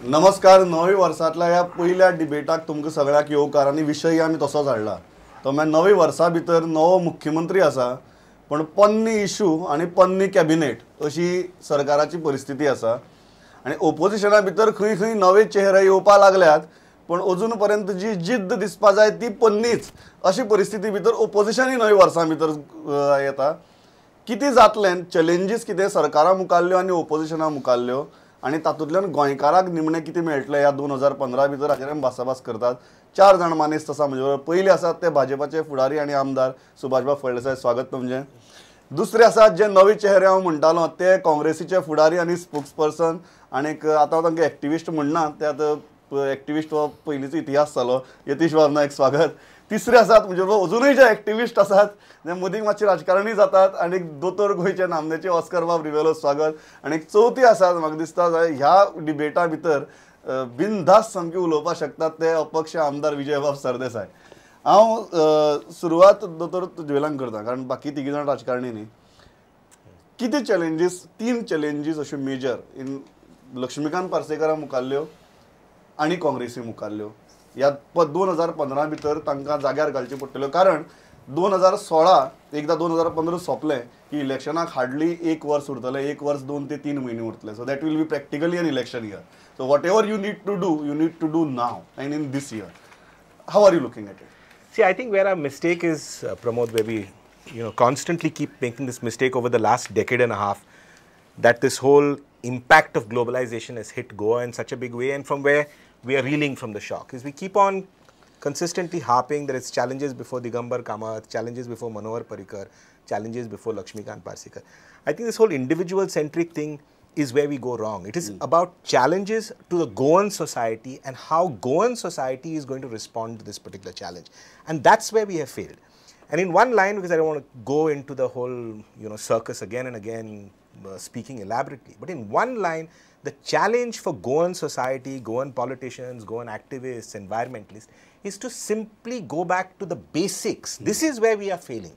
नमस्कार. नवी वर्सांतल्या ह्या पयल्या डिबेटाक तुमकां सगळ्याक येवकार आनी विशय आमी तसोच हाडला. तो म्हळ्यार नवे वर्सा भितर नवो मुख्यमंत्री आसा, पूण पोन्नी इशू आनी पोन्नी कॅबिनेट अशी सरकाराची परिस्थिती आसा आनी ओपोजिशना भितर खंय खंय नवे चेहरे येवपाक लागल्यात, पूण अजून पर्यंत जी जिद्द दिसपा जाय ती पोन्नीच. अशी परिस्थिती भितर ओपोजिशनूय नवे वर्सां भितर येता. कितें जातलें, चॅलेंजीस कितें सरकारा मुखारल्यो आनी ओपोजिशना मुखारल्यो आनी तातूंतल्यान गोंयकाराक निमणें कितें मेळटलें ह्या 2015 भितर हाचेर आमी भासाभास करतात. चार जाण मानेस्त आसा म्हजे बरोबर. पयले आसात ते भाजपाचे फुडारी आनी आमदार सुभाषबाब फळदेसाय, स्वागत तुमचें. दुसरे आसात जे नवे चेहरे हांव म्हणटालो ते काँग्रेसीचे फुडारी आनी स्पोक्स पर्सन आनीक आतां तांकां एक्टिविस्ट म्हणना, ते आतां एक्टिविस्ट हो पयलींचो इतिहास जालो, यतीश बाब नायक, स्वागत. तिसरे आसात म्हणजे अजुनूय जे एक्टिविस्ट आसात जे मदीं मातशे राजकारणी जातात आनी दोतोर गोंयचे नामनेचे ऑस्कर बाब रिवेलो, स्वागत. आनी चवथी आसात म्हाका दिसता ह्या डिबेटा भितर बिनधास्त सामकी उलोवपाक शकतात ते अपक्ष आमदार विजयबाब सरदेसाय. हांव सुरवात दोतोर तुजेवेल्यान करता कारण बाकी तिगी जाण राजकारणी न्ही. कितें चॅलेंजीस, तीन चॅलेंजीस अश्यो मेजर इन लक्ष्मीकांत पार्सेकारा मुखारल्यो आनी काँग्रेसी मुखारल्यो ह्या 2015 भितर तांकां जाग्यार घालच्यो पडटल्यो, कारण 2016 एकदां 2015 सोंपलें की इलेक्शनाक हार्डली एक वर्स उरतलें, एक वर्स 2 ते 3 म्हयने उरतले. So that will be practically an election year. So whatever you need to do, you need to do now and in this year. How are you looking at it? See, I think where our mistake is, Pramod, where we, constantly keep making this mistake over the last decade and a half, that this whole impact of globalization has hit Goa in such a big way, and from where we are reeling from the shock, is we keep on consistently harping that it's challenges before Digambar Kamath, challenges before Manohar Parrikar, challenges before Lakshmikant Parsekar. I think this whole individual-centric thing is where we go wrong. It is about challenges to the Goan society and how Goan society is going to respond to this particular challenge. And that's where we have failed. And in one line, because I don't want to go into the whole, circus again and again, speaking elaborately, but in one line, the challenge for Goan society, Goan politicians, Goan activists, environmentalists, is to simply go back to the basics. This is where we are failing.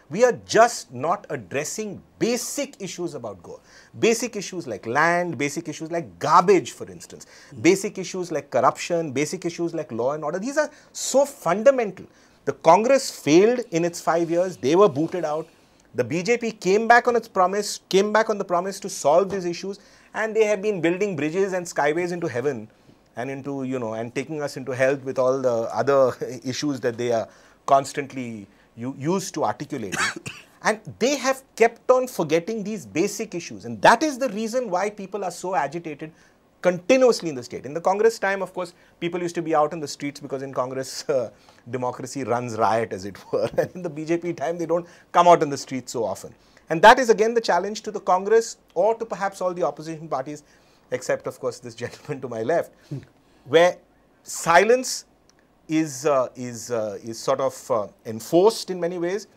We are just not addressing basic issues about Goa. Basic issues like land, basic issues like garbage, for instance, basic issues like corruption, basic issues like law and order. These are so fundamental. The Congress failed in its 5 years. They were booted out. The BJP came back on its promise, came back on the promise to solve these issues, and they have been building bridges and skyways into heaven and into, and taking us into hell with all the other issues that they are constantly used to articulating. And they have kept on forgetting these basic issues. And that is the reason why people are so agitated continuously in the state. In the Congress time, of course, people used to be out in the streets because in Congress, democracy runs riot, as it were. And in the BJP time, they don't come out in the streets so often. And that is again the challenge to the Congress or to perhaps all the opposition parties, except, of course, this gentleman to my left, where silence is sort of enforced in many ways,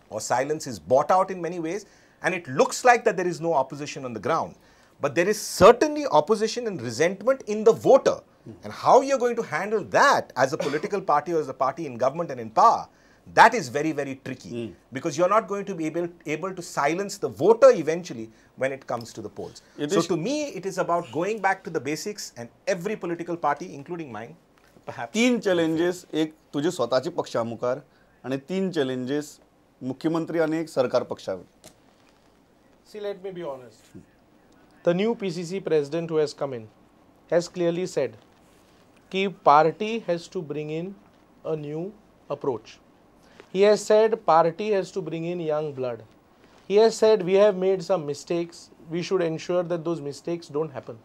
or silence is bought out in many ways, and it looks like that there is no opposition on the ground. But there is certainly opposition and resentment in the voter. And how you're going to handle that as a political party or as a party in government and in power, that is very, very tricky. Because you're not going to be able to silence the voter eventually when it comes to the polls. So to me, it is about going back to the basics, and every political party, including mine, perhaps. 3 challenges, एक तुझे स्वतःची पक्षा मुखार आणि 3 challenges मुख्यमंत्री आणि एक सरकार पक्षावर. See, let me be honest. The new PCC president who has come in has clearly said ki party has to bring in a new approach. He has said party has to bring in young blood. He has said we have made some mistakes. We should ensure that those mistakes don't happen.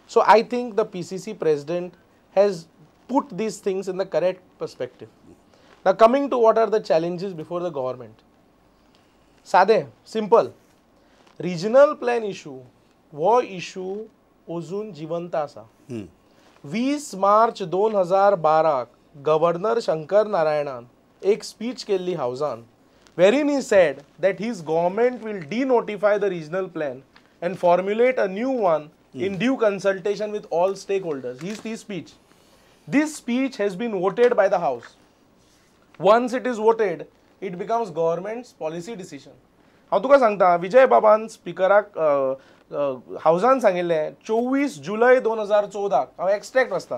So I think the PCC president has put these things in the correct perspective. Now coming to what are the challenges before the government. Sade, simple. Regional plan issue, वो issue अजून जिवंत आसा. 20 मार्च 2012 governor Shankar नारायणान एक speech केल्ली हावजान, wherein he said that his government will denotify the regional plan and formulate a new one in due consultation with all stakeholders. His ती speech. This speech has been voted by the house. Once it is voted, it becomes government's policy decision. हांव तुका सांगता, विजय बाबान स्पिकराक हावजान सांगिल्लें 24 जुलय 2014, हांव extract वाचता,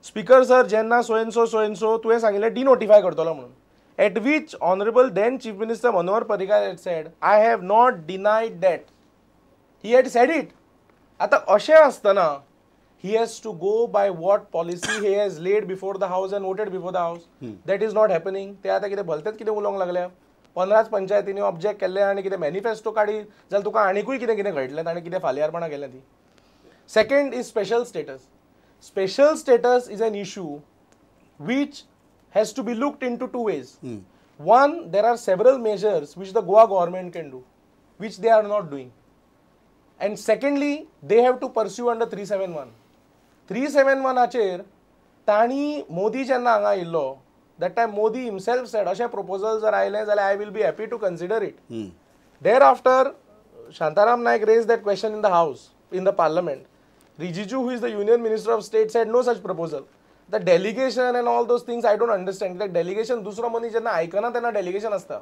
speaker sir जेन्ना so and so so and so तुवें सांगिल्लें डिनोटिफाय करतलो म्हणून, at which honourable then chief minister Manohar Parrikar had said I have not denied that, he had said it. आतां अशें आसतना he has to go by what policy he has laid before the house and voted before the house. That is not happening. ते आतां कितें भलतेच कितें उलोवंक लागल्या, 15 पंचायतींनी ऑब्जेक्ट केल्ले आनी कितें मॅनिफेस्टो काडी जाल्यार तुका आनिकूय कितें कितें कळटलें ताणें कितें फालियारपणां केल्या ती. Second is special status. Special status is an issue which has to be looked into two ways. One, there are several measures which the Goa government can do, which they are not doing. And secondly, they have to pursue under 371. 371 ताणी मोदी जेन्ना हांगा आयिल्लो, that time Modi himself said अशें proposal जर आयलें जाल्यार I will be happy to consider it. Thereafter, Shantaram Naik raised that question in the house, in the parliament. Rijiju, who is the union minister of state, said no such proposal. The delegation and all those things I don't understand. The delegation दुसरो मनीस जेन्ना आयकना तेन्ना delegation आसता,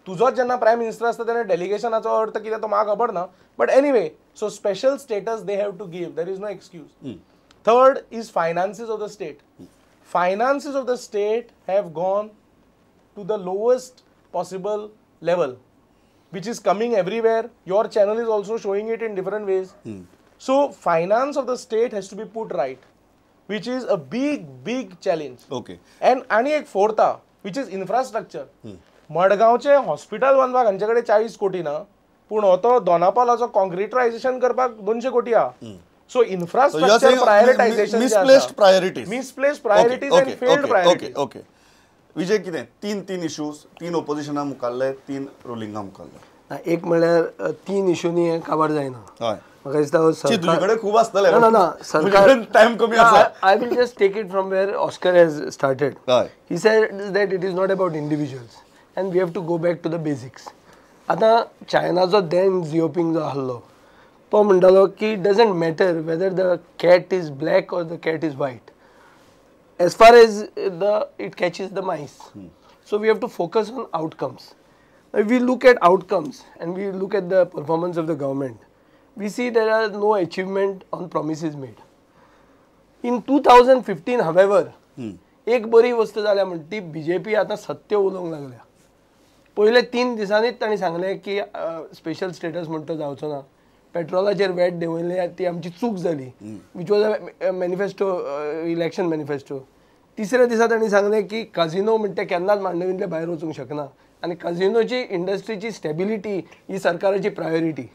तुजोच जेन्ना prime minister आसता तेन्ना डेलिगेशनाचो अर्थ कितें तो म्हाका खबर ना. But anyway, so special status they have to give, there is no excuse. Third is finances of the state. Finances of the state have gone to the lowest possible level, which is coming everywhere. Your channel is also showing it in different ways. So finance of the state has to be put right, which is a big, big challenge. Okay. And आनी एक fourth, which is infrastructure. मडगांवचे hospital बांदपाक हांचे कडेन 40 कोटी ना, पूण हो दोनापावलाचो कॉन्क्रिटायझेशन करपाक 200 कोटी आहा. So infrastructure prioritization, misplaced priorities, misplaced priorities and failed priorities. Okay. Vijay, कितें तीन इश्यूज, 3 ओपोजिशना मुखाल्ले, 3 रुलिंगा मुखाल्ले. एक म्हळ्यार 3 इश्यूनी हें काबार जायना. हय, म्हाका दिसता तुजे कडेन खूब आसतले. ना ना, सरकार टायम कमी आसा. I will just take it from where Oscar has started. He said that it is not about individuals and we have to go back to the basics. आतां चायनाचो देन जियोपिंग जो आहलो तो म्हणटालो की it doesn't matter whether the cat is black or the cat is white, as far as the it catches the mice. So we have to focus on outcomes. If we look at outcomes and we look at the performance of the government, we see there are no achievement on promises made. In 2015, however, एक बरी वस्तू जाल्या म्हण ती BJP आतां सत्य उलोवंक लागल्या. पयले 3 दिसांनीच तांणी सांगलें की स्पेशल स्टेटस म्हणटा जावचो ना, पेट्रोलाचेर वॅट देंवयली ती आमची चूक जाली, which was a manifesto, election manifesto. तिसऱ्या दिसा तांणी सांगलें की काजिनो म्हणटा केन्नाच मांडवींतले भायर वचूंक शकना आनी काजिनोची इंडस्ट्रीची स्टेबिलिटी ही सरकाराची प्रायोरिटी.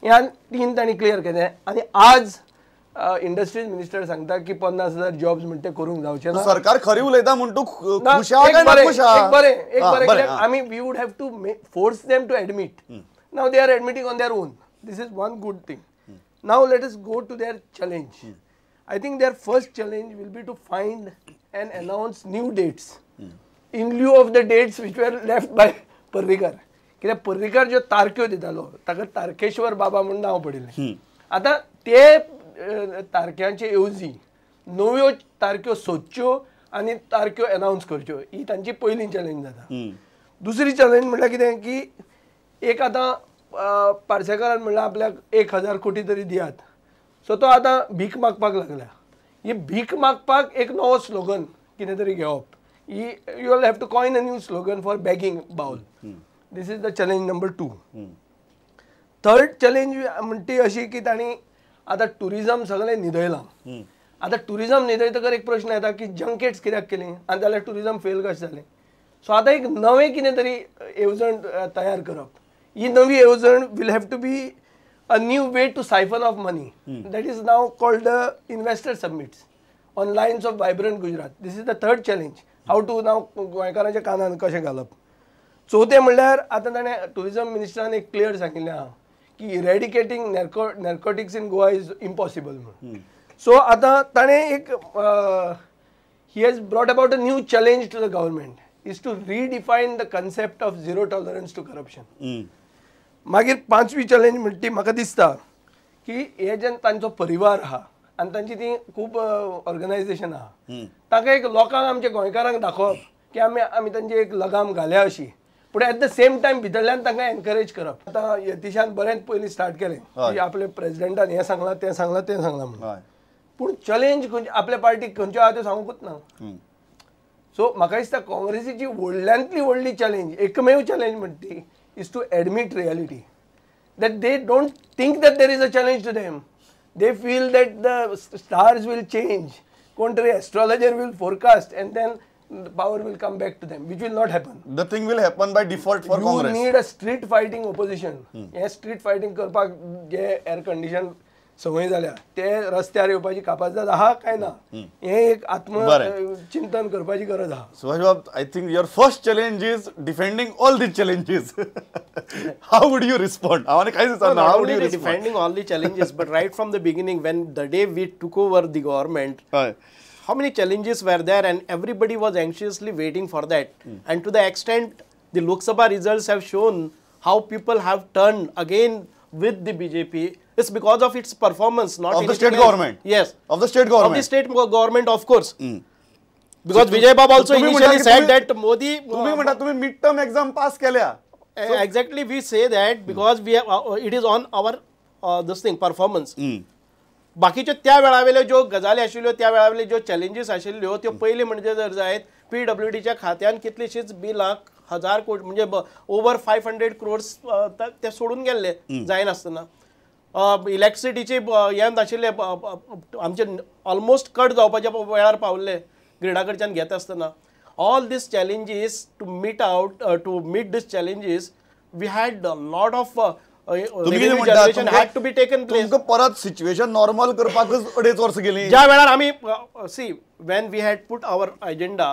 ह्या 3 तांणी क्लियर केलें. आनी आज इंडस्ट्रीज मिनिस्टर सांगता की 50,000 जॉब्स म्हणटे करूंक जावचे ना. सरकार खरी उलयता म्हूण तूं खुश आहा एक बरें, एक बरें, आमी we would have to force them to admit. Now they are admitting on their own. This is one good thing. Now let us go to their challenge. I think their first challenge will be to find and announce new dates in lieu of the dates which were left by Parrikar. कित्याक पर्रीकर ज्यो तारख्यो दितालो ताका तारखेश्वर बाबा म्हूण नांव पडिल्लें. आतां ते तारख्यांचे येवजी नव्यो तारख्यो सोदच्यो आनी तारख्यो अनावन्स करच्यो, ही तांची पयली चॅलेंज जाता. दुसरी चॅलेंज म्हणल्यार कितें की एक आतां पार्सेकारान म्हणल्यार आपल्याक 1000 कोटी तरी दियात, सो तो आतां भीक मागपाक लागला. ही भीक मागपाक एक नवो स्लोगन कितें तरी घेवप, ही you will have to coin a new slogan for begging bowl. This is the challenge number 2. Third challenge म्हणटा ती अशी की तांणी आतां ट्युरिजम सगळें न्हिदयलां. आतां ट्युरिजम न्हिदयतकर एक प्रश्न येता की जंकेट्स कित्याक केली आनी जाल्यार ट्युरिजम फेल कशें जालें. सो आतां एक नवें कितें तरी येवजण तयार करप, ही नवी येवजण will have to be a new way to siphon off money. That is now called the investor summits on lines of vibrant Gujarat. This is the third challenge, how to now गोंयकारांच्या कानान कशें घालप. चवथें म्हणल्यार आतां ताणें tourism मिनिस्टरान एक clear सांगिल्लें आहा की eradicating narcotics in Goa is impossible म्हणून. सो आतां ताणें एक he has brought about a new challenge to the government is to redefine the concept of zero tolerance to corruption. मागीर 5वी चॅलेंज म्हणटा ती म्हाका दिसता की हे जे तांचो परिवार आहा आनी तांची ती खूब ऑर्गनायझेशन आहा, ताका एक लोकांक आमच्या गोंयकारांक दाखोवप की आमी आमी तांची एक लगाम घाल्या अशी. पूण एट the same time भितरल्यान तांकां एनकरेज करप. आतां यतीशान बरेंच पयलीं स्टार्ट केलें की आपले प्रेजिडेंटान हें सांगलां तें सांगलां तें सांगलां म्हणून, पूण चॅलेंज खंयची आपल्या पार्टीक खंयच्यो आहा त्यो सांगूंकच ना. सो म्हाका दिसता काँग्रेसीची व्हडल्यांतली व्हडली चॅलेंज, एकमेव चॅलेंज म्हणटा ती is to admit reality that they don't think that there is a challenge to them. They feel that the stars will change, कोण तरी astrologer will forecast and then the power will come back to them, which will not happen. The thing will happen by default for Congress. You need a street fighting opposition. हे street fighting करपाक जे air condition संवय जाल्या ते रस्त्यार येवपाची कापाजदाद आहा काय ना, हें एक आत्मचिंतन करपाची गरज आहा. सुभाष बाब, I think your first challenge is defending all these challenges. How would you respond? हांवें कांयच विचारना. How would you respond? Defending all the challenges, but right from the beginning, when the day we took over the government, how many challenges were there, and everybody was anxiously waiting for that. And to the extent the Lok Sabha results have shown how people have turned again with the BJP, it's because of its performance, not of the state government. Yes, of the state government. Of the state government, of course. Because Vijay Bab also initially said that Modi. तुम्ही म्हणता तुम्ही mid term exam pass केल्या. Exactly, we say that because we have, it is on our this thing performance. बाकीच्यो त्या वेळावेल्यो ज्यो गजाली आशिल्ल्यो, त्या वेळावेल्यो ज्यो चॅलेंजीस आशिल्ल्यो त्यो पयलीं म्हणजे जर जायत पीडब्ल्यूडीच्या खात्यान कितलीशीच बिलां 1000 कोटी म्हणजे ओवर 500 क्रोर्स ते सोडून गेल्ले जायनासतना. इलेक्ट्रिसिटीची हें नाशिल्लें, आमचे ऑलमोस्ट कट जावपाच्या वेळार पावल्ले ग्रिडा कडच्यान घेता आसतना. All these challenges to meet out to meet these challenges we had lot of revenue generation had to be taken place. तुमकां परत सिच्युएशन नॉर्मल करपाकच 2.5 वर्सां गेली. ज्या वेळार आमी see when we had put our agenda,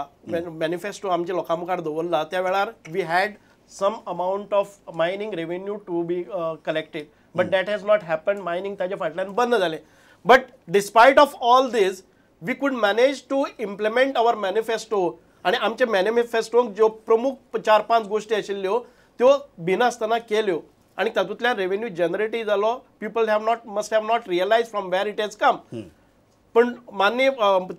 manifesto आमच्या लोकां मुखार दवरला त्या वेळार we had some amount of mining revenue to be collected, but that has not happen. Mining ताजे फाटल्यान बंद जालें. But despite of all these we could manage to implement our manifesto. आनी आमच्या मॅनिफेस्टोक ज्यो प्रमुख 4-5 गोश्टी आशिल्ल्यो त्यो भिनासतना केल्यो आनी तातूंतल्यान रेवेन्यू जनरेटय जालो. People have not must have not realise from where it has come. पण माननीय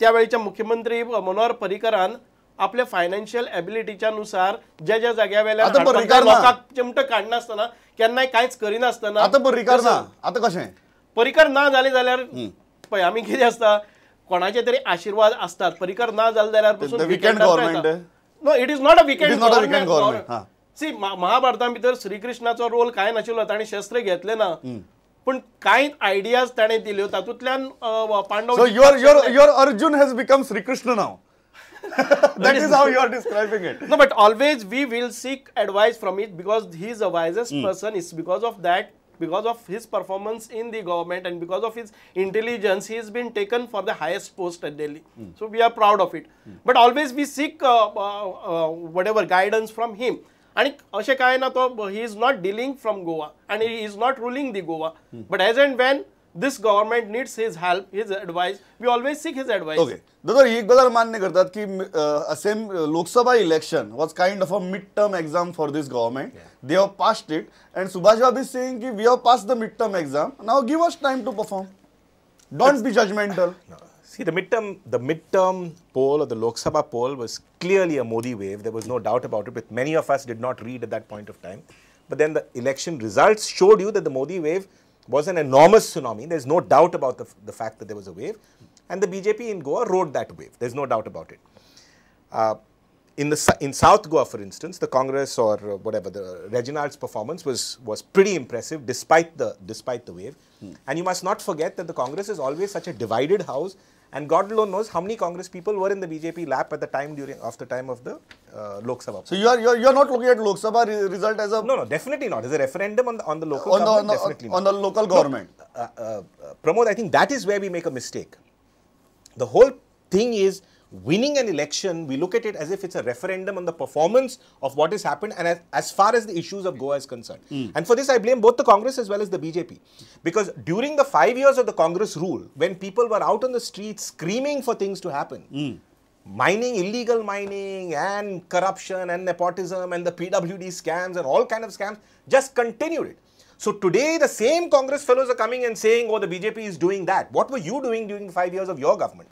त्या वेळच्या मुख्यमंत्री मनोहर पर्रीकरान आपल्या फायनान्शियल एबिलिटीच्या नुसार ज्या ज्या जाग्या वेल्यान लोकांक चिमटो काडनासतना केन्नाय कांयच करिनासतना. आतां पर्रीकर ना, आतां कशें पर्रीकर ना जाले जाल्यार पळय आमी कितें आसता, कोणाचे तरी आशिर्वाद आसतात. पर्रीकर ना जाले जाल्यार पसून weekend government. No, it is not a weekend government. See, महाभारता भितर श्रीकृष्णाचो रोल कांय नाशिल्लो, ताणें शस्त्र घेतलें ना, पण कांय आयडियाज ताणें दिल्यो तातूंतल्यान Pandav. So your Arjun has become Shri Krishna now. That is how you are describing it. No, but always we will seek advice from it because he is the wisest person. It's because of that, because of his performance in the government and because of his intelligence, he has been taken for the highest post at Delhi. So we are proud of it. But always we seek whatever guidance from him. And अशें कांय ना, तो he is not dealing from Goa and he is not ruling the Goa. But as and when this government needs his help, his advice, we always seek his advice. Okay. दादा, ही एक गजाल मान्य करतात की same Lok Sabha election was kind of a mid term exam for this government. They have passed it and Subhash Bab is saying की we have passed the mid term exam, now give us time to perform, don't be judgemental. See, the midterm poll or the Lok Sabha poll was clearly a Modi wave. There was no doubt about it, but many of us did not read at that point of time. But then the election results showed you that the Modi wave was an enormous tsunami. There's no doubt about the fact that there was a wave. And the BJP in Goa rode that wave. There's no doubt about it. In South Goa, for instance, the Congress or whatever, the Reginald's performance was pretty impressive despite the wave. And you must not forget that the Congress is always such a divided house, and God alone knows how many Congress people were in the BJP lap at the time of the time of the Lok Sabha. So you are not looking at Lok Sabha result as a... No, definitely not. As a referendum on the local government, definitely not. On the local government. Pramod, I think that is where we make a mistake. The whole thing is winning an election, we look at it as if it's a referendum on the performance of what has happened and as far as the issues of Goa is concerned. And for this, I blame both the Congress as well as the BJP. Because during the 5 years of the Congress rule, when people were out on the streets screaming for things to happen, mining, illegal mining and corruption and nepotism and the PWD scams and all kind of scams just continued it. So today, the same Congress fellows are coming and saying, oh, the BJP is doing that. What were you doing during the 5 years of your government?